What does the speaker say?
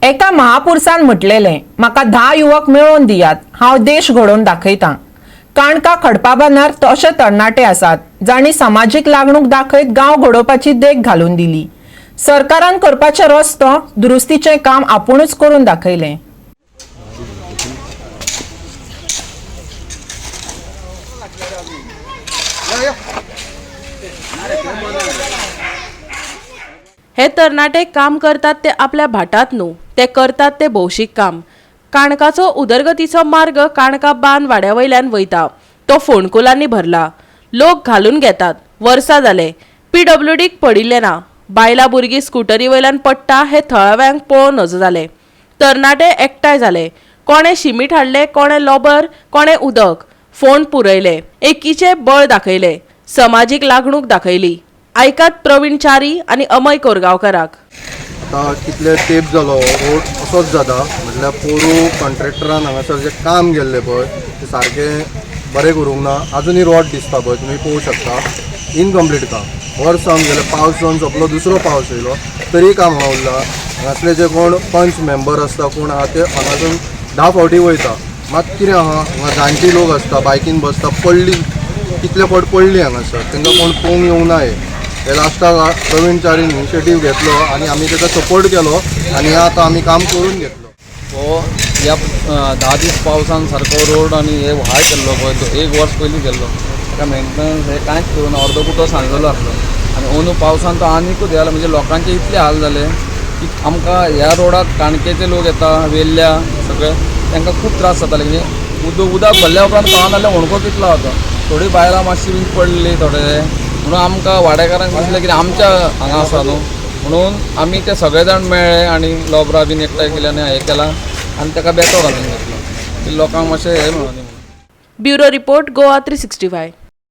एका महापुरसान म्हटलेलें, म्हाका 10 युवक मेळोवन दियात, हांव देश घडोवन दाखयतां. काणका खडपाबांदार अशे तरणाटे आसात जांणी समाजीक लागणूक दाखयत गांव घडोवपाची देख घालून दिली. सरकारान करपाचे रस्तो दुरुस्तीचें काम आपुणूच करून दाखयलें. हे तरणाटे काम करतात ते आपल्या भाटात न्हू, ते करतात ते भौशीक काम. काणकाचो उदरगतीचो मार्ग काणका बांद वाड्या वयल्यान वयता, तो फोंडकुलांनी भरला. लोक घालून घेतात, वर्सां जाले पीडब्ल्यूडीक पडिल्लें ना. बायलां भुरगीं स्कुटरी वयल्यान पडटा हे थळाव्यांक पळोवन नजो जालें. तरणाटे एकठांय जाले, कोणें शिमीट हाडलें, कोणें लोबर, कोणें उदक, फोंड पुरयले, एकीचें बळ दाखयलें, समाजीक लागणूक दाखयली. आयकात प्रवीण च्यारी आनी अमय कोरगांवकाराक. आतां कितले तेंप जालो रोड असोच जाता, म्हटल्यार पोरू कॉन्ट्रॅक्टरान हांगासर जें काम केल्लें पळय तें सारकें बरें करूंक ना. आजुनूय रोड दिसता पळय, तुमी पळोवंक शकता, इनकम्प्लीट काम. वर्स जावन गेलें, पावस जावन सोंपलो, दुसरो पावस येयलो तरी काम हांगा उरला. हांगासले जे कोण पंच मेंबर आसता, कोण आहा ते हांगासून 10 फावटी वयता. मात कितें आहा, हांगा जाणटी लोक आसता, बायकीन बसता, पडली कितले फावट पडली हांगासर, तांकां कोण पळोवंक येवंक ना. हे लास्टाक प्रवीण च्यारीन इनिशिएटीव घेतलो आनी आमी ताका सपोर्ट केलो आनी आतां आमी काम करून घेतलो. हो ह्या 10 दीस पावसान सारको रोड आनी हे व्हाळ केल्लो पळय, तो एक वर्स पयलीं केल्लो, ताका मेंटेनन्स हे कांयच करूं ना, अर्दो कुटो सांजलो आसलो आनी अंदू पावसान तो आनीकूच जालो. म्हणजे लोकांचे इतले हाल जाले की आमकां ह्या रोडाक काणकेचे लोक येता, वेल्ल्या सगळे, तांकां खूब त्रास जाताले. म्हणजे उदक भरल्या उपरांत कळना जालें होणको कितलो जाता. थोडी बायलां मातशी बीन पडली थोडे, म्हणून आमकां वाडेकारांक दिसलें की आमच्या हांगा आसा न्हू, म्हणून आमी ते सगळे जाण मेळ्ळे आनी लोबरां बीन एकठांय केली आनी हें केलां आनी ताका बेतो घालून घेतलो की लोकांक मातशें हें मेळोनी म्हणून. Bureau report, Goa 365.